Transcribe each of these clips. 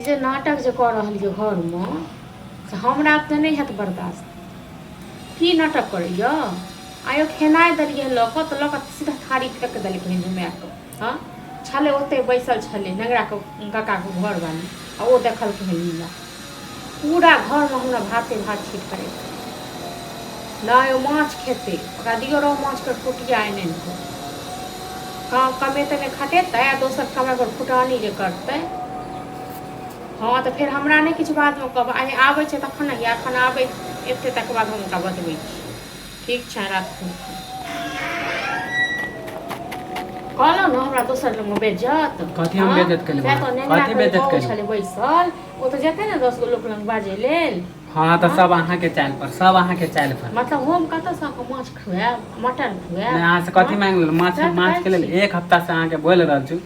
जे नाटक जे कऽ रहल यऽ घरमे से हमरा तऽ नहि हैत बर्दाश्त। की नाटक करैए? आइयो खेनाइ देलियै लऽ कऽ तऽ लऽ कऽ सीधा थारी फेक देलकै हन झुमाए कऽ। हँ छलै ओतहि बैसल छलै नेङ्गराके काकाके घरवाली आ ओ देखलकै हन लीला। पूरा घरमे हमरा भाते भात छीट कऽ राखि नहि ओ माछ खेतै, ओकरा दियौ रहु माछके टुटिया आनि आनि कऽ। काम कमेतै नहि खटेतै आ दोसर कमाइ पर फुटानी जे करतै। हँ तऽ फेर हमरा नहि किछु बादमे कहब। आइ आबै छै तखन ने, एखन आबै एतै तकर बाद हम ओकरा बतबै छी। ठीक छै, राखू। कहलहुँ ने हमरा दोसर लगमे बेज्जत। कथी हम बेज्जत केलहुँ? सएह तऽ नेंगरा कथी बेज्जत बहु केलहुँ? छलै बैसल, ओ तऽ जेतै ने 10 गो लोक लग बाजै लेल। हँ तऽ सब अहाँके चालि पर, सब अहाँके चालि पर। मतलब हम कतऽसँ अहाँके माछ खुआएब, मटन खुआएब? नहि, अहाँ से कथी मांगि लेलहुँ? माछ सएह तऽ माछ के कहै लेल छी। एक हफ्ता से अहाँके बोलि रहल छी।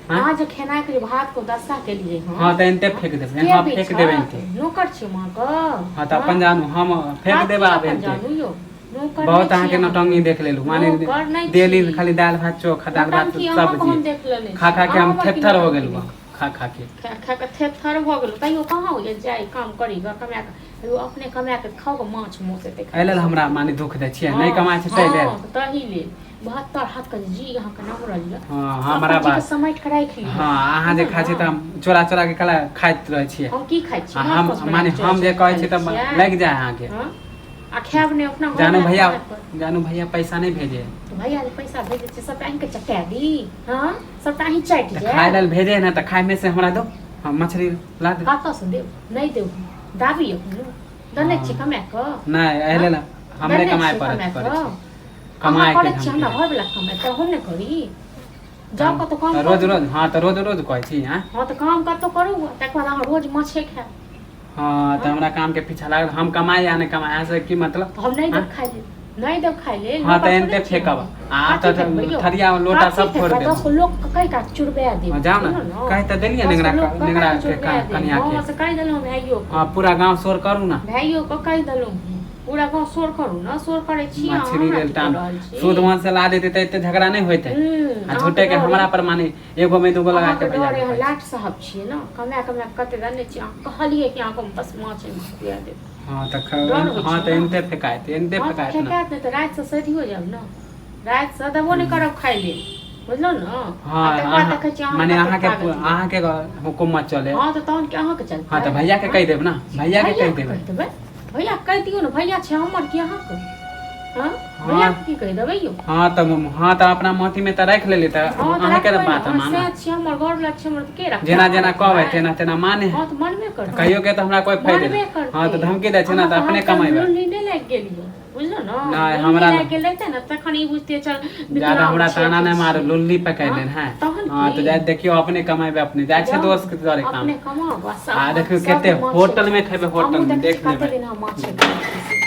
हँ अहाँ जे खेनाइ के जे भात के दशा केलियै हँ। हँ तऽ एनते फेंक देबै। के हँ, फेंक बेचत? देबै एनते। नौकर छी अहाँके? हँ तऽ अपन जानू, हम फेंक देबै आब अपन एनते। जानू यौ, नौकर बहुत नहि छी अहाँके अहाँ। नौटंकी देख लेलहुँ माने नौकर नहि डेली छी। खाली दालि भात चोखा, दालि भात नौटंकी अहाँके सब्जी हम देख लेने खा छी। खा के अहाँ हम हमर की थेथर हो नौटंकी गेलहुँ देख खा खा के। खा खा कऽ थेथर भऽ गेलहुँ, तैयो कहाँ होइए जाय काम करी गऽ कमाए कऽ। तैयो अपने कमाए कऽ खाउ गऽ माछ मौस एते एहि लेल हमरा माने दुख दै छियै, नहि कमाइ छै ताहि लेल। हँ, ताहि लेल 72 हाथ के जी अहाँके नमरल यऽ। हँ, हमरा अपन जीके बात समेट कऽ राखि लिअ। हँ, अहाँ जे बुझलहुँ खाइ छियै ने? तऽ हम चोरा चोरा के कला खाइत रहै छियै। हम की खाइ छी? आ माछ हम मांस बना माने कऽ चोरा हम जे चोरा कहै खा छियै लै तऽ छियै? लागि जाय अहाँके। हँ, आ खायब नहि अपना जानू घरमे भैया, कमाइ पर। जानू भैया पैसा नहि भेजे। तऽ भैया जे पैसा भेजै छै सबटा अहींके चटा दी? हँ, सबटा अहीं चाटि तऽ खाय जायब? लेल भेजे ने तऽ खायमे से हमरा दो, हम मछली ला दे। कतऽसँ देब? नहि देब हम। दाबी यऽ कोनो देने छियै कमा कऽ? नहि, एहि लेल हमरे देने कमाइ छियै पड़त कमा करै कऽ? छै अहाँ कमाइ करै के छियै, हम हमरा घरवला कमाइ तऽ हम नहि करी? जाउ कतहु काम तऽ रोज करू। रोज, हँ तऽ रोज रोज कहै छी। आँय? हँ तऽ काम कतहु करू, तकर बाद अहाँ रोज माछे खायब। हँ तऽ हमरा काम के पीछा लागल, हम कमाइ या नहि कमाइ, अहाँ से की मतलब? हम नहि हाँ? देब खाइ लेल, नहि देब खाइ लेल। हँ तऽ नौकर एनते थोड़े छियै फेकब हम। आ कथी तऽ फेकबै यौ? थरिया लोटा कथी सब फोड़ि फेकबै? देब। 10 गो लोकके कहि कऽ चुरबा देब। हँ, जाउ ने। बुझलहुँ ने? कहि तऽ देलियै 10 गो नेंगरा लोकके कहि नेंगरा कऽ के चुरबा देब। कनिया के। हँ, से कहि देलहुँ भाइयोके। हँ, पूरा गाँव शोर करू ने। भाइयोके कहि देलहुँ, पूरा गाँव शोर करू ने। शोर करै छी अहाँ, मछली हमरा लेल की कऽ टान रहल छी? शुद्ध मन से ला देते तऽ एते झगड़ा नहि होइते। आ अहाँके झूठे के डर हमरा अइ। पर माने एगो में दूगो लगा के अहाँके भैया डर अइ, अहाँ के लाट साहब छियै ने, कमाए कमाए कऽ कते दने छियै। अहाँ कहलियै कि अहाँके हम बस माछ आनि कऽ खुआ देब। हँ तऽ डर होइ हँ छै तऽ ने। एनते फेकायत, एनते हँ तऽ फेकायत ने। फेकायत नहि तऽ रातिसँ सधियो जायब ने, रातिसँ देबो नहि करब खाय लेल, बुझलहुँ ने? हँ, आ तकर बाद अहाँ देखै छी अहाँ माने कते अहाँके तागत यऽ। अहाँके हुकुमत चले। हँ तऽ तहन की अहाँके चलतै? हँ तऽ भैया के हँ? कहि देब ने, भैया के कहि भैयाके देबै। कहि देबै? भैया कहि दियौ ने, भैया छै हमर कि अहाँके? हँ, हँ। भैया के की कहि देबै यौ? हँ तऽ, हँ तऽ अपना मथी में तऽ राखि लेली तऽ हँ तऽ अहाँके राखबै ने। बात हँ, मानब। सएह छियै, हमर घरवला छै हमर तऽ के रखतै? जेना अहाँ जेना कहबै रखबै? तेना तेना माने। हँ तऽ मानबे करतै। कहियो के तऽ हमरा कोई फायदा मानबे नहि। करतै। हँ तऽ धमकी दै छै ने तऽ अहाँके अपने हम तऽ कमेबै। लुल्ली नहि लागि गेल यौ, बुझलहुँ ने? नहि, लुल्ली हमरा लागि गेल रहितै ने तखन ई बुझतियै, चल ज्यादा विकलांग हमरा छै, ताना अथी नहि मारू। छियै। लुल्ली पकड़ि हँ, लेन है। तहन हँ तऽ की? जाइ देखियौ, अपने कमेबै, अपने जाइ छै जाउ दोस्त के दुआरे काम। अपने कमाउ आ आ देखियौ सब कते दिन माछे होटल में खाउ। खेबै, होटल हमहूँ में देखै देख छियै कते लेबै। दिन हम माछे खाइ छी से।